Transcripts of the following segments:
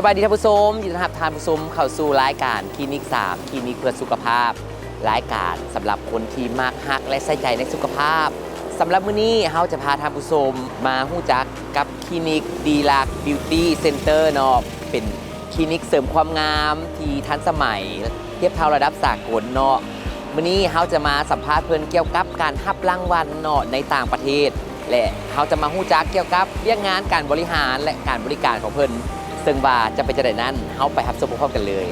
ສະບາຍດີທ່ານຜູ້ຊົມ, ຍິນດີຕ້ອນຮັບທ່ານຜູ້ຊົມເຂົ້າສູ່ລາຍການຄລີນິກສາມ ຄລີນິກເພື່ອສຸຂະພາບ, ລາຍການສຳລັບຄົນທີ່ມັກ, ຮັກ ແລະ ໃສ່ໃຈໃນສຸຂະພາບ. ສຳລັບມື້ນີ້ເຮົາຈະພາທ່ານຜູ້ຊົມມາຮູ້ຈັກກັບຄລີນິກ ດີລັກ ບິວຕີ ເຊັນເຕີ ເນາະ, ເປັນຄລີນິກເສີມຄວາມງາມທີ່ທັນສະໄໝ, ທຽບເທົ່າລະດັບສາກົນເນາະ. ມື້ນີ້ເຮົາຈະມາສຳພາດເພິ່ນກ່ຽວກັບການຮັບລາງວັນເນາະ ໃນຕ່າງປະເທດ ແລະ ເຮົາຈະມາຮູ້ຈັກກ່ຽວກັບວຽກງານການບໍລິຫານ ແລະ ການບໍລິການຂອງເພິ່ນ, ເຊິ່ງວ່າຈະເປັນຈັ່ງໃດນັ້ນ, ເຮົາໄປຮັບຊົມພ້ອມໆກັນເລີຍ.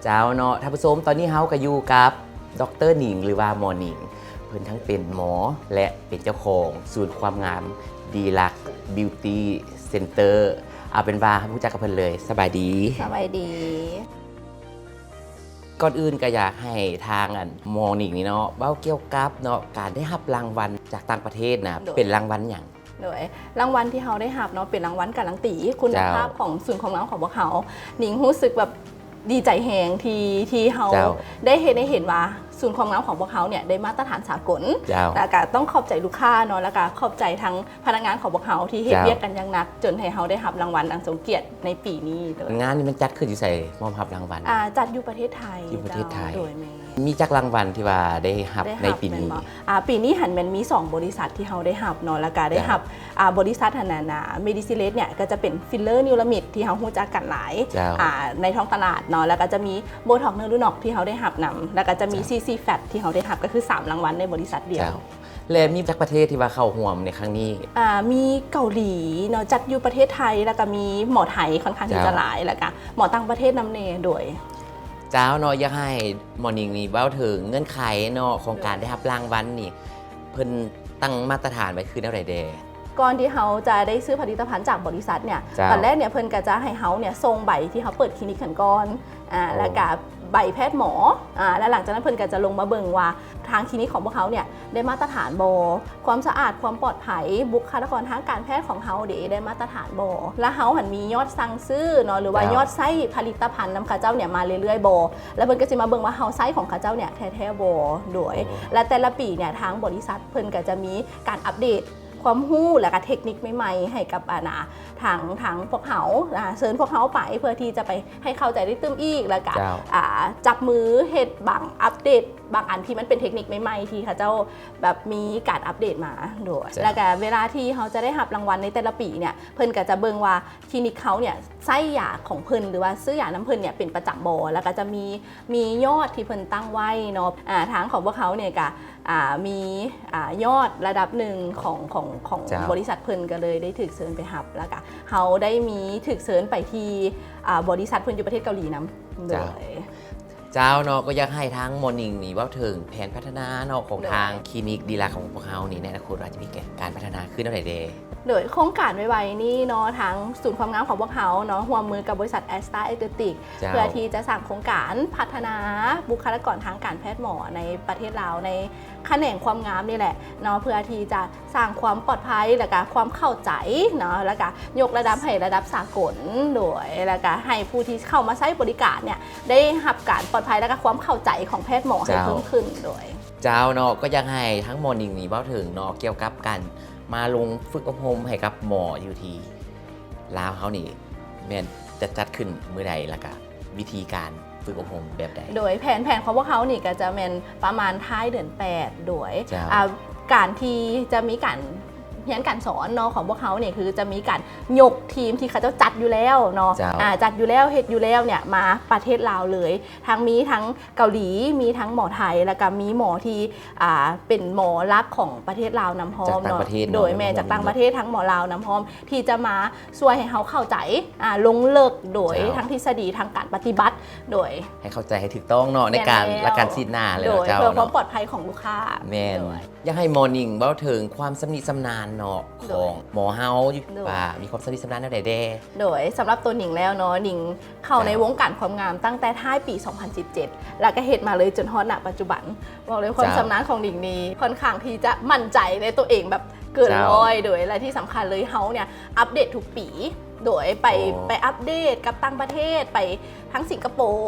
ເຈົ້າເນາະ ທ່ານຜູ້ຊົມ, ຕອນນີ້ເຮົາກໍຢູ່ກັບ ດອກເຕີ ໜິງ ຫຼືວ່າໝໍໜິງ. ເພິ່ນທັງເປັນໝໍ ແລະ ເປັນເຈົ້າຂອງສູນຄວາມງາມ ດີລັກ ບິວຕີ ເຊັນເຕີ. ເອົາເປັນວ່າເຮົາຮູ້ຈັກກັບເພິ່ນເລີຍ. ສະບາຍດີ. ສະບາຍດີ. ກ່ອນອື່ນກໍຢາກໃຫ້ທາງ ອັນ ໝໍໜິງນີ້ເນາະ ເວົ້າກ່ຽວກັບເນາະ ການໄດ້ຮັບລາງວັນຈາກຕ່າງປະເທດນະ ໂດຍ ເປັນລາງວັນຫຍັງ? ໂດຍ ລາງວັນທີ່ເຮົາໄດ້ຮັບເນາະ ເປັນລາງວັນກາລັນຕີຄຸນນະພາບ ເຈົ້າ ຂອງສູນຄວາມງາມຂອງພວກເຮົາ. ໜິງຮູ້ສຶກແບບດີໃຈແຮງທີ່ ທີ່ເຮົາ ເຈົ້າ ໄດ້ເຮັດໃຫ້ເຫັນວ່າສູນຄວາມງາມຂອງພວກເຮົາເນ່ຍໄດ້ມາດຕະຖານສາກົນ. ເຈົ້າ ແລ້ວກະຕ້ອງຂອບໃຈລູກຄ້າເນາະ ແລ້ວກະຂອບໃຈທັງ ພະນັກງານຂອງພວກເຮົາທີ່ເຮັດ ເຈົ້າ ວຽກກັນຢ່າງໜັກ ຈົນໃຫ້ເຮົາໄດ້ຮັບລາງວັນອັນຊົງກຽດໃນປີນີ້. ໂດຍ ງານນີ້ມັນຈັດຂຶ້ນຢູ່ໃສ? ມອບຮັບລາງວັນ ອ່າ ຈັດຢູ່ປະເທດໄທ. ຢູ່ປະເທດໄທ. ເຈົ້າ ໂດຍ ແມ່ນ. ມີຈັກລາງວັນທີ່ວ່າໄດ້ຮັບໃນປີນີ້? ອ່າ ປີນີ້ຫັ້ນແມ່ນມີສອງບໍລິສັດທີ່ເຮົາໄດ້ຮັບເນາະ ແລ້ວກະໄດ້ຮັບ ເຈົ້າ ອ່າ ບໍລິສັດຫັ້ນນະ ເມດິຊິເລດເນ່ຍ ກໍຈະເປັນຟິລເລີນິວລາມິດທີ່ເຮົາຮູ້ຈັກກັນຫຼາຍ ເຈົ້າ ອ່າ ໃນທ້ອງຕະຫຼາດເນາະ ແລ້ວກໍຈະມີໂບທັອກເນີລູນອກທີ່ເຮົາໄດ້ຮັບນຳ ແລ້ວກໍຈະມີ ເຈົ້າ ຊີຊີແຟັດທີ່ເຮົາໄດ້ຮັບ ກໍຄືສາມລາງວັນໃນບໍລິສັດດຽວ. ເຈົ້າ ແລະ ມີຈັກປະເທດທີ່ວ່າເຂົ້າຮ່ວມໃນຄັ້ງນີ້? ອ່າ ມີເກົາຫຼີເນາະ ຈັດຢູ່ປະເທດໄທ ແລ້ວກໍມີໝໍໄທຄ່ອນຂ້າງທີ່ຈະຫຼາຍ ເຈົ້າ ແລ້ວກໍໝໍຕ່າງປະເທດນຳແດ່. ໂດຍ ເຈົ້າເນາະ ຢາກໃຫ້ໝໍໜິງນີ້ເວົ້າເຖິງເງື່ອນໄຂເນາະ ຂອງການໄດ້ຮັບລາງວັນນີ້ ເພິ່ນຕັ້ງມາດຕະຖານໄວ້ຄືແນວໃດແດ່? ກ່ອນທີ່ເຮົາຈະໄດ້ຊື້ຜະລິດຕະພັນຈາກບໍລິສັດເນ່ຍ ເຈົ້າ ຕອນແລກເນ່ຍເພິ່ນກໍຈະໃຫ້ເຮົາເນ່ຍສົ່ງໃບທີ່ເຮົາເປີດຄລີນິກຫັ້ນກ່ອນ ອ່າ ໂອ້ ແລ້ວກະໃບແພດໝໍ ອ່າ ແລ້ວຫຼັງຈາກນັ້ນເພິ່ນກໍຈະລົງມາເບິ່ງວ່າທາງຄລີນິກຂອງພວກເຮົາເນ່ຍໄດ້ມາດຕະຖານບໍ່, ຄວາມສະອາດ, ຄວາມປອດໄພ, ບຸກຄະລາກອນທາງການແພດຂອງເຮົາເດ ໄດ້ມາດຕະຖານບໍ່, ແລ້ວເຮົາຫັ້ນມີຍອດສັ່ງຊື້ເນາະ ຫຼືວ່າ ເຈົ້າ ຍອດໃຊ້ຜະລິດຕະພັນນຳເຂົາເຈົ້າເນ່ຍມາເລື້ອຍໆບໍ່, ແລ້ວເພິ່ນກໍຊິມາເບິ່ງວ່າເຮົາໃຊ້ຂອງເຂົາເຈົ້າເນ່ຍແທ້ໆບໍ່. ໂດຍ ໂອ້ ແລະ ແຕ່ລະປີເນ່ຍທາງບໍລິສັດເພິ່ນກໍຈະມີການອັບເດດ ຄວາມຮູ້ ແລະກະເທັກນິກໃໝ່ໆໃຫ້ກັບ ອັນນາ ທາງ ທາງພວກເຮົາ ອ່າ ເຊີນພວກເຮົາໄປເພື່ອທີ່ຈະໄປໃຫ້ເຂົ້າໃຈໄດ້ຕື່ມອີກ ແລະກະ ເຈົ້າ ອ່າ ຈັບມືເຮັດບາງອັບເດດບາງອັນທີ່ມັນເປັນເທັກນິກໃໝ່ໆທີ່ເຂົາເຈົ້າແບບມີການອັບເດດມາ. ໂດຍ ເຈົ້າ ແລະກະເວລາທີ່ເຮົາຈະໄດ້ຮັບລາງວັນໃນແຕ່ລະປີເນ່ຍ ເພິ່ນກະຈະເບິ່ງວ່າຄລີນິກເຮົາເນ່ຍໃຊ້ຢາຂອງເພິ່ນ ຫຼືວ່າຊື້ຢານຳເພິ່ນເນ່ຍເປັນປະຈຳບໍ່ ແລະກະຈະມີ ມີຍອດທີ່ເພິ່ນຕັ້ງໄວ້ເນາະ. ອ່າ ທາງຂອງພວກເຮົາເນ່ຍກະ ອ່າ ມີ ອ່າ ຍອດລະດັບໜຶ່ງຂອງ ຂອງ ຂອງ ເຈົ້າ ບໍລິສັດເພິ່ນ ກໍເລີຍໄດ້ຖືກເຊີນໄປຮັບ ແລ້ວກະເຮົາໄດ້ມີຖືກເຊີນໄປທີ່ ອ່າ ບໍລິສັດເພິ່ນຢູ່ປະເທດເກົາຫຼີນຳ. ໂດຍ ເຈົ້າ ເຈົ້າເນາະ ກໍຢາກໃຫ້ທາງໝໍໜິງນີ້ເວົ້າເຖິງແຜນພັດທະນາເນາະ ຂອງ ໂດຍ ທາງຄລີນິກດີລັກຂອງພວກເຮົານີ້ ໃນອະນາຄົດວ່າຈະມີການພັດທະນາຄືແນວໃດແດ່? ໂດຍ ໂຄງການໄວໆນີ້ເນາະ ທາງສູນຄວາມງາມຂອງພວກເຮົາເນາະ ຮ່ວມມືກັບບໍລິສັດແອັດສະຕາເອັກເຕຕິກ ເຈົ້າ ເພື່ອທີ່ຈະສ້າງໂຄງການພັດທະນາບຸກຄະລາກອນທາງການແພດໝໍໃນປະເທດລາວ ໃນຂະແໜງຄວາມງາມນີ້ແຫຼະເນາະ ເພື່ອທີ່ຈະສ້າງຄວາມປອດໄພ ແລະກະຄວາມເຂົ້າໃຈເນາະ ແລະກະຍົກລະດັບໃຫ້ລະດັບສາກົນ. ໂດຍ ແລະກະໃຫ້ຜູ້ທີ່ເຂົ້າມາໃຊ້ບໍລິການເນ່ຍໄດ້ຮັບການປອດໄພ ແລະກະຄວາມເຂົ້າໃຈຂອງແພດໝໍໃຫ້ ເຈົ້າ ເພີ່ມຂຶ້ນ. ໂດຍ ເຈົ້າເນາະ ກໍຢາກໃຫ້ທາງໝໍໜິງນີ້ເວົ້າເຖິງເນາະ ກ່ຽວກັບການມາລົງຝຶກອົບຮົມໃຫ້ກັບໝໍຢູ່ທີ່ລາວເຮົານີ້ ແມ່ນຈະຈັດຂຶ້ນມື້ໃດ ແລ້ວກະວິທີການຝຶກອົບຮົມແບບໃດ? ໂດຍ ແຜນ ແຜນຂອງພວກເຮົານີ້ກະຈະແມ່ນປະມານທ້າຍເດືອນແປດ. ໂດຍ ເຈົ້າ ອ່າ ການທີ່ຈະມີການຮຽນການສອນເນາະ ຂອງພວກເຮົານີ້ຄືຈະມີການຍົກທີມທີ່ເຂົາເຈົ້າຈັດຢູ່ແລ້ວເນາະ ເຈົ້າ ອ່າ ຈັດຢູ່ແລ້ວ ເຮັດຢູ່ແລ້ວເນ່ຍ ມາປະເທດລາວເລີຍ ທັງມີທັງ ເກົາຫຼີ ມີທັງໝໍໄທ ແລ້ວກະມີໝໍທີ່ ອ່າ ເປັນໝໍຫຼັກຂອງປະເທດລາວນຳພ້ອມເນາະ. ໂດຍ ແມ່ນຈາກຕ່າງປະເທດ ທັງໝໍລາວນຳພ້ອມ ທີ່ຈະມາຊ່ວຍໃຫ້ເຮົາເຂົ້າໃຈ ອ່າ ລົງເລິກ ໂດຍ ເຈົ້າ ທັງທິດສະດີ ທັງການປະຕິບັດ ໂດຍ ໃຫ້ເຂົ້າໃຈໃຫ້ຖືກຕ້ອງເນາະ ໃນການ ແລະການສີດໜ້າເລີຍເນາະ ເຈົ້າ ເພື່ອຄວາມປອດໄພຂອງລູກຄ້າ. ແມ່ນ ໂດຍ ຢາກໃຫ້ໝໍນິງເວົ້າເຖິງຄວາມຊຳນິຊຳນານເນາະ ໂດຍ ຂອງໝໍເຮົາ ໂດຍ ວ່າມີຄວາມຊຳນິຊຳນານແນວໃດແດ່? ໂດຍ ສຳລັບໂຕນິງແລ້ວເນາະ ນິງເຂົ້າ ເຈົ້າ ໃນວົງການຄວາມງາມຕັ້ງແຕ່ທ້າຍປີສອງພັນສິບເຈັດ ແລ້ວກໍເຮັດມາເລີຍຈົນຮອດ ນະ ປັດຈຸບັນ. ບອກເລີຍຄວາມ ເຈົ້າ ຊຳນານຂອງນິງນີ້ ຂ້ອນຂ້າງທີ່ຈະໝັ້ນໃຈໃນຕົວເອງແບບເກີນ ເຈົ້າ ຮ້ອຍ ໂດຍ ແລະ ທີ່ສຳຄັນເລີຍ ເຮົາເນ່ຍອັບເດດທຸກປີ ໂດຍໄປ ໂອ້ ໄປອັບເດດກັບຕ່າງປະເທດ ໄປທາງສິງກະໂປ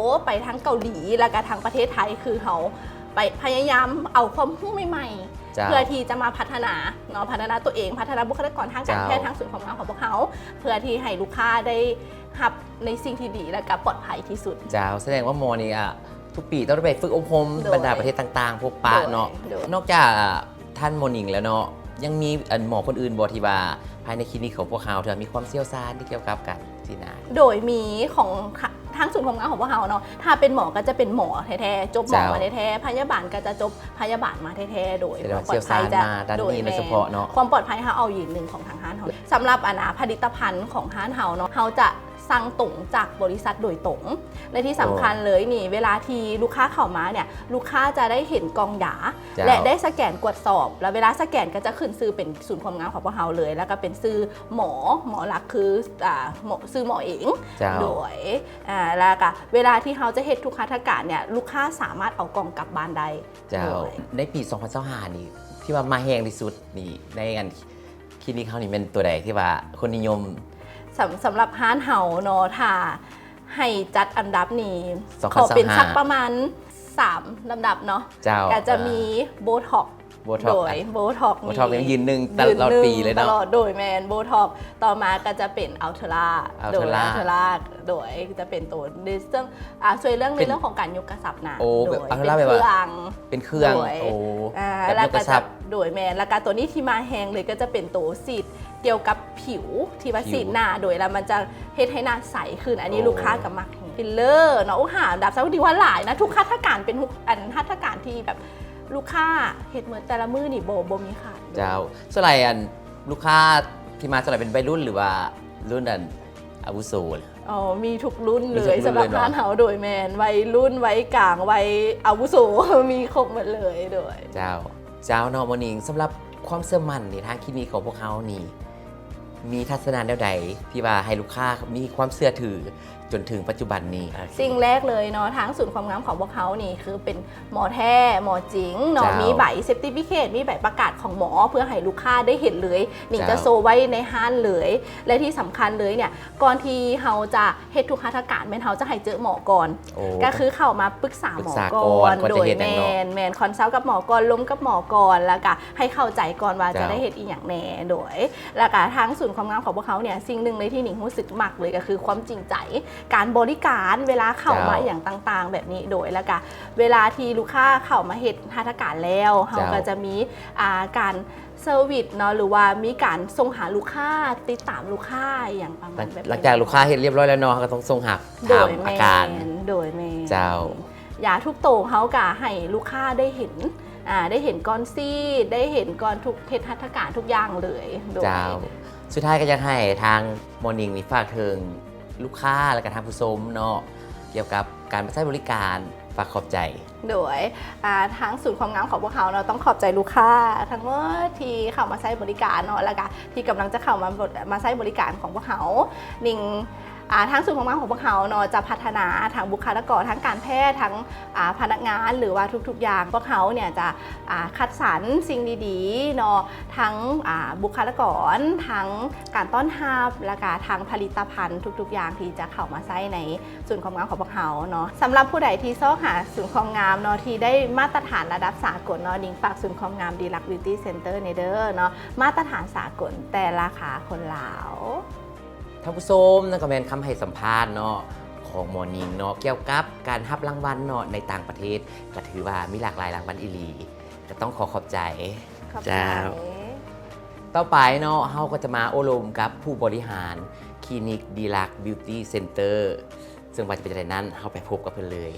ໄປທາງເກົາຫຼີ ແລ້ວກໍທາງປະເທດໄທ ຄືເຮົາໄປພະຍາຍາມເອົາຄວາມຮູ້ໃໝ່ໆ ເຈົ້າ ເພື່ອທີ່ຈະມາພັດທະນາເນາະ ພັດທະນາຕົວເອງ ພັດທະນາບຸກຄະລາກອນທາງການແພດ ເຈົ້າ ທາງສູນຄວາມງາມຂອງພວກເຮົາ ເພື່ອທີ່ໃຫ້ລູກຄ້າໄດ້ຮັບໃນສິ່ງທີ່ດີ ແລ້ວກໍປອດໄພທີ່ສຸດ. ເຈົ້າ ສະແດງວ່າໝໍນີ້ ອາ ທຸກປີຕ້ອງໄດ້ໄປຝຶກອົບຮົມ ໂດຍ ບັນດາປະເທດຕ່າງໆ ພົບປະເນາະ. ໂດຍ ໂດຍ ນອກຈາກ ອາ ທ່ານໝໍນິງແລ້ວເນາະ ຍັງມີ ອັນ ໝໍຄົນອື່ນບໍ່ ທີ່ວ່າພາຍໃນຄລີນິກຂອງພວກເຮົາ ທີ່ວ່າມີຄວາມຊ່ຽວຊານທີ່ກ່ຽວກັບການຊີ້ນາ? ໂດຍ ມີຂອງ ທາງສູນຄວາມງາມຂອງພວກເຮົາເນາະ ຖ້າເປັນໝໍກໍຈະເປັນໝໍແທ້ໆ ຈົບໝໍ ເຈົ້າ ມາແທ້ໆ ພະຍາບານກໍຈະຈົບພະຍາບານມາແທ້ໆ ໂດຍ ຄວາມປອດໄພຈະ ໂດຍ ແມ່ນ ຄວາມປອດໄພເຮົາເອົາຢືນໜຶ່ງຂອງທາງຮ້ານເຮົາ. ສຳລັບ ອັນ ອາ ຜະລິດຕະພັນຂອງຮ້ານເຮົາເນາະ ເຮົາຈະ ສັ່ງຕົງຈາກບໍລິສັດໂດຍຕົງ ແລະ ທີ່ສຳຄັນເລີຍນີ້ ເວລາທີ່ລູກຄ້າເຂົ້າມາເນ່ຍ ລູກຄ້າຈະໄດ້ເຫັນກ່ອງຢາ ເຈົ້າ ແລະ ໄດ້ສະແກນກວດສອບ ແລ້ວເວລາສະແກນກໍຈະຂຶ້ນຊື່ເປັນສູນຄວາມງາມຂອງພວກເຮົາເລີຍ ແລ້ວກໍເປັນຊື່ໝໍ ໝໍຫຼັກຄື ອາ ໝໍ ຊື່ໝໍເອງ ເຈົ້າ ໂດຍ ອາ ແລ້ວກໍເວລາທີ່ເຮົາຈະເຮັດທຸກຫັດຖະການເນ່ຍ ລູກຄ້າສາມາດເອົາກ່ອງກັບບ້ານໄດ້. ເຈົ້າ ໂດຍ ໃນປີສອງພັນຊາວຫ້ານີ້ ທີ່ວ່າມາແຮງທີ່ສຸດນີ້ ໃນອັນ ຄລີນິກເຮົານີ້ແມ່ນຕົວໃດທີ່ວ່າຄົນນິຍົມ? ສຳ ສຳລັບຮ້ານເຮົາເນາະ ຖ້າໃຫ້ຈັດອັນດັບນີ້ ຂໍເປັນສັກປະມານສາມລຳດັບເນາະ. ເຈົ້າ ກໍຈະມີ ເອີ ໂບທັອກ ໂບທັອກ ໂດຍ ອ່ະ ໂບທັອກ ໂບທັອກນີ້ຢືນໜຶ່ງຕະຫຼອດປີເລີຍເນາະ. ໂດຍ ແມ່ນ ໂບທັອກ ຕໍ່ມາກໍຈະເປັນອັລເທີລາ ອັລເທີລາ ໂດຍ ອັລເທີລາ ໂດຍ ຈະເປັນໂຕ ໃນເລື່ອງ ອ່າ ຊ່ວຍເລື່ອງ ເປັນ ໃນເລື່ອງຂອງການຍົກກະຊັບນະ. ໂອ້ ໂດຍ ເປັນເຄື່ອງ ເປັນເຄື່ອງ ໂອ້ ອ່າ ແບບຍົກກະຊັບ ໂດຍ ແມ່ນ ແລ້ວກະໂຕນີ້ທີ່ມາແຮງເລີຍກໍຈະເປັນໂຕສີດກ່ຽວກັບຜິວ ທີ່ວ່າສີດໜ້າ ໂດຍ ແລ້ວມັນຈະເຮັດໃຫ້ໜ້າໃສຂຶ້ນ ອັນນີ້ລູກຄ້າກໍມັກ. ໂອ້ ຟິລເລີເນາະ ໂອ້ ຫ້າອັນດັບ ສຳລັບທີ່ວ່າຫຼາຍນະ ທຸກຫັດຖະການເປັນ ອັນ ຫັດຖະການທີ່ແບບລູກຄ້າເຮັດເໝິດ ແຕ່ລະມື້ນີ້ບໍ່ ບໍ່ມີຂາດ. ເຈົ້າ ສ່ວນຫຼາຍ ອັນ ລູກຄ້າທີ່ມາສ່ວນຫຼາຍເປັນໄວລຸ້ນ ຫຼືວ່າລຸ້ນ ອັນ ອາວຸໂສ? ອໍ ມີທຸກລຸ້ນເລີຍ ມີທຸກລຸ້ນເລີຍເນາະ ສຳລັບຮ້ານເຮົາ ໂດຍ ແມ່ນ ໄວລຸ້ນ ໄວກາງ ໄວອາວຸໂສ ມີຄົບໝົດເລີຍ ໂດຍ. ເຈົ້າ ເຈົ້າເນາະ ໝໍນິງ ສຳລັບຄວາມເຊື່ອໝັ້ນນີ້ ທາງຄລີນິກຂອງພວກເຮົານີ້ ມີທັດສະນະແນວໃດທີ່ວ່າໃຫ້ລູກຄ້າມີຄວາມເຊື່ອຖືຈົນເຖິງປັດຈຸບັນນີ້? ໂອເຄ ສິ່ງແລກເລີຍເນາະ ທາງສູນຄວາມງາມຂອງພວກເຮົານີ້ ຄືເປັນໝໍແທ້ ໝໍຈິງເນາະ ເຈົ້າ ມີໃບເຊັບຕິຟິເຄດ ມີໃບປະກາດຂອງໝໍ ເພື່ອໃຫ້ລູກຄ້າໄດ້ເຫັນເລີຍ ນີ້ ເຈົ້າ ຈະໂຊໄວ້ໃນຮ້ານເລີຍ ແລະ ທີ່ສຳຄັນເລີຍເນ່ຍ ກ່ອນທີ່ເຮົາຈະເຮັດທຸກຫັດຖະການ ແມ່ນເຮົາຈະໃຫ້ເຈີໝໍກ່ອນ. ໂອ້ ກໍຄືເຂົ້າມາປຶກສາໝໍກ່ອນ ປຶກສາກ່ອນ ໂດຍ ກ່ອນຈະເຮັດຫຍັງເນາະ ແມ່ນ ແມ່ນ ຄອນຊັລກັບໝໍກ່ອນ ລົມກັບໝໍກ່ອນ ແລ້ວກໍໃຫ້ເຂົ້າໃຈກ່ອນວ່າ ເຈົ້າ ຈະໄດ້ເຮັດອີ່ຫຍັງແດ່ ໂດຍ ແລ້ວກໍທາງສູນຄວາມງາມຂອງພວກເຮົາເນ່ຍ ສິ່ງໜຶ່ງເລີຍທີ່ນິງຮູ້ສຶກມັກເລີຍ ກໍຄືຄວາມຈິງໃຈ ການບໍລິການ ເວລາເຂົ້າມາ ເຈົ້າ ອີ່ຫຍັງຕ່າງໆແບບນີ້ ໂດຍ ແລ້ວກໍເວລາທີ່ລູກຄ້າເຂົ້າມາເຮັດຫັດຖະການແລ້ວ ເຮົາ ເຈົ້າ ກໍຈະມີ ອ່າ ການ ເຊີວິດເນາະ ຫຼືວ່າມີການສົ່ງຫາລູກຄ້າ ຕິດຕາມລູກຄ້າ ອີ່ຫຍັງປະມານແບບນີ້. ຫຼັງຈາກລູກຄ້າເຮັດລຽບຮ້ອຍແລ້ວເນາະ ເຮົາກໍຕ້ອງສົ່ງຫາ ໂດຍ ຖາມອາການ ໂດຍແມ່ນ ເຈົ້າ ຢາທຸກໂຕເຮົາກໍໃຫ້ລູກຄ້າໄດ້ເຫັນ ອ່າ ໄດ້ເຫັນກ່ອນຊີດ ໄດ້ເຫັນກ່ອນທຸກເຮັດຫັດຖະການທຸກຢ່າງເລີຍ ໂດຍ ເຈົ້າ ສຸດທ້າຍກໍຢາກໃຫ້ທາງໝໍນິງນີ້ຝາກເຖິງລູກຄ້າ ແລະກະທ່ານຜູ້ຊົມເນາະ ກ່ຽວກັບການມາໃຊ້ບໍລິການ ຝາກຂອບໃຈ. ໂດຍ ອ່າ ທາງສູນຄວາມງາມຂອງພວກເຮົາເນາະ ຕ້ອງຂອບໃຈລູກຄ້າທັງໝົດທີ່ເຂົ້າມາໃຊ້ບໍລິການເນາະ ແລ້ວກະທີ່ກຳລັງຈະເຂົ້າມາ ມາໃຊ້ບໍລິການຂອງພວກເຮົາ. ນິງ ອ່າ ທາງສູນຄວາມງາມຂອງພວກເຮົາເນາະ ຈະພັດທະນາທັງບຸກຄະລາກອນທາງການແພດ ທັງ ອ່າ ພະນັກງານ ຫຼືວ່າທຸກໆຢ່າງ ພວກເຮົາເນ່ຍຈະ ອ່າ ຄັດສັນສິ່ງດີໆເນາະ ທັງ ອ່າ ບຸກຄະລາກອນ ທັງການຕ້ອນຮັບ ແລ້ວກະທັງຜະລິດຕະພັນທຸກໆຢ່າງທີ່ຈະເຂົ້າມາໃຊ້ໃນ ສູນຄວາມງາມຂອງພວກເຮົາເນາະ. ສຳລັບຜູ້ໃດທີ່ຊອກຫາສູນຄວາມງາມເນາະ ທີ່ໄດ້ມາດຕະຖານລະດັບສາກົນເນາະ ນິງຝາກສູນຄວາມງາມ Delac Beauty Center ແດ່ເດີເນາະ ມາດຕະຖານສາກົນ ແຕ່ລາຄາຄົນລາວ. ທ່ານຜູ້ຊົມ ນັ້ນກໍແມ່ນຄຳໃຫ້ສຳພາດເນາະ ຂອງໝໍນິງເນາະ ກ່ຽວກັບການຮັບລາງວັນເນາະ ໃນຕ່າງປະເທດ ກໍຖືວ່າມີຫຼາກຫຼາຍລາງວັນອີ່ຫຼີ ກໍຕ້ອງຂໍຂອບໃຈ. ຂອບໃຈ. ເຈົ້າ. ຕໍ່ໄປເນາະ ເຮົາກໍຈະມາໂອ້ລົມກັບຜູ້ບໍລິຫານຄລີນິກ Delac Beauty Center ເຊິ່ງວ່າຈະເປັນຈັ່ງໃດນັ້ນ ເຮົາໄປພົບກັບເພິ່ນເລີຍ.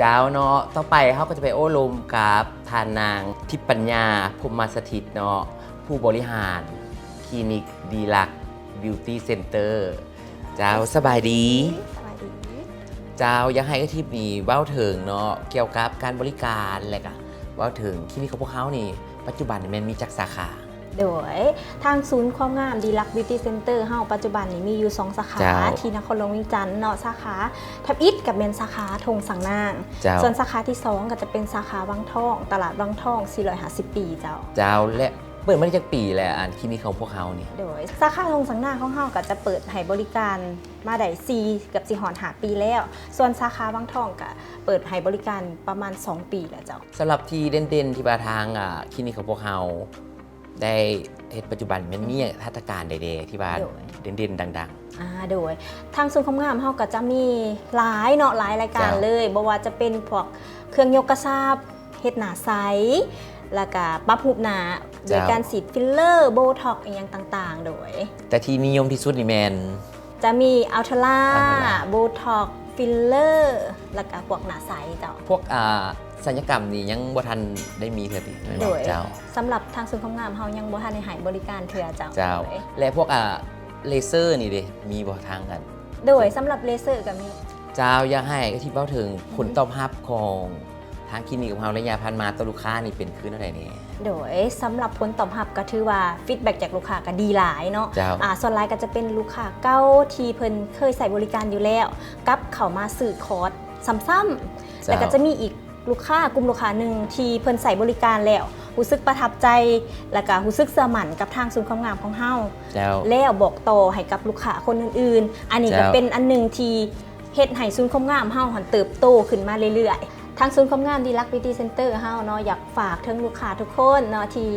ເຈົ້າເນາະ ຕໍ່ໄປເຮົາກໍຈະໄປໂອ້ລົມກັບທ່ານນາງ ທິບປັນຍາ ພົມມະສະຖິດເນາະ ຜູ້ບໍລິຫານຄລີນິກດີລັກບິວຕີ້ເຊັນເຕີ. ເຈົ້າ ສະບາຍດີ. ສະບາຍດີ. ເຈົ້າ ຢາກໃຫ້ເອື້ອຍທິບນີ້ເວົ້າເຖິງເນາະ ກ່ຽວກັບການບໍລິການ ແລະກະເວົ້າເຖິງຄລີນິກຂອງພວກເຮົານີ້ ປັດຈຸບັນນີ້ແມ່ນມີຈັກສາຂາ? ໂດຍ ທາງສູນຄວາມງາມດີລັກບິວຕີ້ເຊັນເຕີເຮົາ ປັດຈຸບັນນີ້ມີຢູ່ສອງສາຂາ ເຈົ້າ ທີ່ນະຄອນຫຼວງວຽງຈັນເນາະ ສາຂາທຳອິດກໍແມ່ນສາຂາທົ່ງສາງນາງ. ເຈົ້າ ສ່ວນສາຂາທີສອງກໍຈະເປັນສາຂາວັງທອງ ຕະຫຼາດວັງທອງ ສີ່ຮ້ອຍຫ້າສິບປີ. ເຈົ້າ ເຈົ້າ ແລະເປີດມາໄດ້ຈັກປີແລ້ວ ອັນຄລີນິກຂອງພວກເຮົານີ້? ໂດຍ ສາຂາທົ່ງສາງນາງຂອງເຮົາກໍຈະເປີດໃຫ້ບໍລິການມາໄດ້ສີ່ ເກືອບຊິຮອດຫ້າປີແລ້ວ. ສ່ວນສາຂາວັງທອງກໍເປີດໃຫ້ບໍລິການປະມານສອງປີແລ້ວເຈົ້າ. ສຳລັບທີ່ເດັ່ນໆ ທີ່ວ່າທາງ ອາ ຄລີນິກຂອງພວກເຮົາ ໄດ້ເຮັດປັດຈຸບັນແມ່ນມີ ອືມ ຫັດຖະການໃດແດ່ທີ່ວ່າ ໂດຍ ເດັ່ນໆ ດັງໆ? ອາ ໂດຍ ທາງສູນຄວາມງາມເຮົາກໍຈະມີຫຼາຍເນາະ ຫຼາຍລາຍການ ເຈົ້າ ເລີຍ ບໍ່ວ່າຈະເປັນພວກເຄື່ອງຍົກກະຊັບ ເຮັດໜ້າໃສ ແລ້ວກະປັບຮູບໜ້າ ເຈົ້າ ໂດຍການສີດຟິລເລີ ໂບທັອກ ອີ່ຫຍັງຕ່າງໆ. ໂດຍ ແຕ່ທີ່ນິຍົມທີ່ສຸດນີ້ແມ່ນ ຈະມີອັນເທີລາ ອັນເທີລາ ໂບທັອກ ຟິລເລີ ແລ້ວກະພວກໜ້າໃສເຈົ້າ. ພວກ ອາ ສັນຍະກຳນີ້ຍັງບໍ່ທັນໄດ້ມີເທື່ອຕິ ແມ່ນບໍ່? ໂດຍ ເຈົ້າ ສຳລັບທາງສູນຄວາມງາມເຮົາຍັງບໍ່ທັນໄດ້ໃຫ້ບໍລິການເທື່ອເຈົ້າ. ເຈົ້າ ໂດຍ ແລະພວກ ອາ ເລເຊີນີ້ເດ ມີບໍ່ທາງອັນ? ໂດຍ ສຳລັບເລເຊີກໍມີ. ເຈົ້າ ຢາກໃຫ້ອາທິບເວົ້າເຖິງ ອືມ ຜົນຕອບຮັບຂອງທາງຄລີນິກຂອງເຮົາໄລຍະຜ່ານມາຕໍ່ລູກຄ້ານີ້ເປັນຄືແນວໃດແດ່? ໂດຍ ສຳລັບຜົນຕອບຮັບກໍຖືວ່າ ຟີດແບັກຈາກລູກຄ້າກໍດີຫຼາຍເນາະ. ເຈົ້າ ອາ ສ່ວນຫຼາຍກໍຈະເປັນລູກຄ້າເກົ່າທີ່ເພິ່ນເຄີຍໃຊ້ບໍລິການຢູ່ແລ້ວ ກັບເຂົ້າມາຊື້ຄອດຊ້ຳໆ. ເຈົ້າ ແລ້ວກໍຈະມີອີກລູກຄ້າ ກຸ່ມລູກຄ້າໜຶ່ງທີ່ເພິ່ນໃຊ້ບໍລິການແລ້ວ ຮູ້ສຶກປະທັບໃຈ ແລ້ວກໍຮູ້ສຶກເຊື່ອໝັ້ນກັບທາງສູນຄວາມງາມຂອງເຮົາ ເຈົ້າ ແລ້ວບອກຕໍ່ໃຫ້ກັບລູກຄ້າຄົນອື່ນໆ. ອັນນີ້ກໍ ເຈົ້າ ເປັນອັນໜຶ່ງທີ່ ເຮັດໃຫ້ສູນຄວາມງາມເຮົາຫັ້ນເຕີບໂຕຂຶ້ນມາເລື້ອຍໆ. ທາງສູນຄວາມງາມດີລັກບິວຕີ້ເຊັນເຕີເຮົາເນາະ ຢາກຝາກເຖິງລູກຄ້າທຸກຄົນເນາະ ທີ່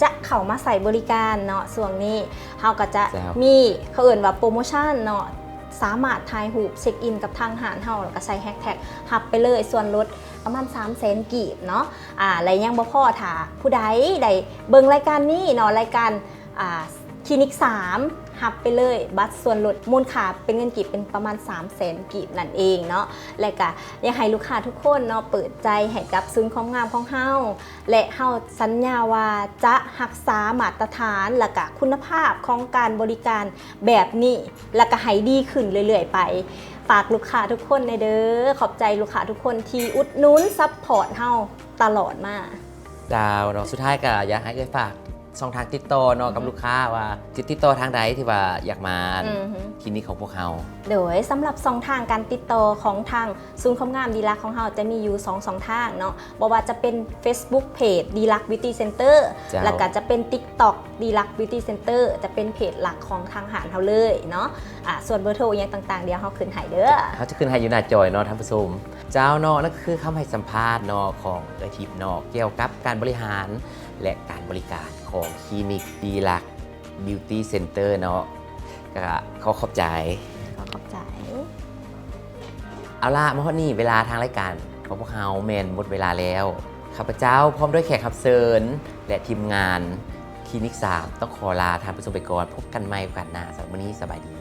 ຈະເຂົ້າມາໃຊ້ບໍລິການເນາະ. ຊ່ວງນີ້ເຮົາກໍຈະ ເຈົ້າ ມີ ເຂົາເອີ້ນວ່າໂປຣໂມຊັນເນາະ ສາມາດຖ່າຍຮູບເຊັກອິນກັບທາງຮ້ານເຮົາ ແລ້ວກໍໃສ່ແຮັດແທັກ ຮັບໄປເລີຍສ່ວນລົດປະມານສາມແສນກີບເນາະ. ອາ ແລະຍັງບໍ່ພໍ ຖ້າຜູ້ໃດໄດ້ເບິ່ງລາຍການນີ້ເນາະ ລາຍການ ອາ ຄລີນິກສາມ ຮັບໄປເລີຍບັດສ່ວນລົດ ມູນຄ່າເປັນເງິນກີບເປັນປະມານສາມແສນກີບນັ້ນເອງເນາະ. ແລະກະຢາກໃຫ້ລູກຄ້າທຸກຄົນເນາະ ເປີດໃຈໃຫ້ກັບສູນຄວາມງາມຂອງເຮົາ ແລະເຮົາສັນຍາວ່າຈະຮັກສາມາດຕະຖານ ແລະກະຄຸນນະພາບຂອງການບໍລິການແບບນີ້ ແລະກະໃຫ້ດີຂຶ້ນເລື້ອຍໆໄປ. ຝາກລູກຄ້າທຸກຄົນແດ່ເດີ. ຂອບໃຈລູກຄ້າທຸກຄົນທີ່ອຸດໜູນ ຊັບພອດເຮົາຕະຫຼອດມາ. ເຈົ້າເນາະ ສຸດທ້າຍກໍຢາກໃຫ້ເອື້ອຍຝາກ ຊ່ອງທາງຕິດຕໍ່ເນາະ ອືຮຶ ກັບລູກຄ້າວ່າ ຊິຕິດຕໍ່ທາງໃດທີ່ວ່າຢາກມາ ອືຮຶ ຄລີນິກຂອງພວກເຮົາ? ໂດຍ ສຳລັບຊ່ອງທາງການຕິດຕໍ່ຂອງທາງສູນຄວາມງາມດີລັກຂອງເຮົາ ຈະມີຢູ່ສອງຊ່ອງທາງເນາະ ບໍ່ວ່າຈະເປັນເຟສບຸກເພຈດີລັກບິວຕີ້ເຊັນເຕີ ເຈົ້າ ແລ້ວກໍຈະເປັນຕິກຕັອກດີລັກບິວຕີ້ເຊັນເຕີ ຈະເປັນເພຈຫຼັກຂອງທາງຮ້ານເຮົາເລີຍເນາະ. ອາ ສ່ວນເບີໂທອີ່ຫຍັງຕ່າງໆ ດຽວເຮົາຂຶ້ນໃຫ້ເດີ ເຮົາຈະຂຶ້ນໃຫ້ຢູ່ໜ້າຈໍເນາະທ່ານຜູ້ຊົມ. ເຈົ້າເນາະ ນັ້ນກໍຄືຄຳໃຫ້ສຳພາດເນາະ ຂອງເອື້ອຍທິບເນາະ ກ່ຽວກັບການບໍລິຫານ ແລະ ການບໍລິການຂອງຄລີນິກດີລັກບິວຕີ້ເຊັນເຕີເນາະ ກໍຂໍຂອບໃຈ. ຂໍຂອບໃຈ. ເອົາລະ ມາຮອດນີ້ເວລາທາງລາຍການຂອງພວກເຮົາແມ່ນໝົດເວລາແລ້ວ. ຂ້າພະເຈົ້າພ້ອມດ້ວຍແຂກຮັບເຊີນ ແລະ ທີມງານຄລີນິກສາມ ຕ້ອງຂໍລາທ່ານຜູ້ຊົມໄປກ່ອນ. ພົບກັນໃໝ່ໂອກາດໜ້າ. ສຳລັບມື້ນີ້ສະບາຍດີ.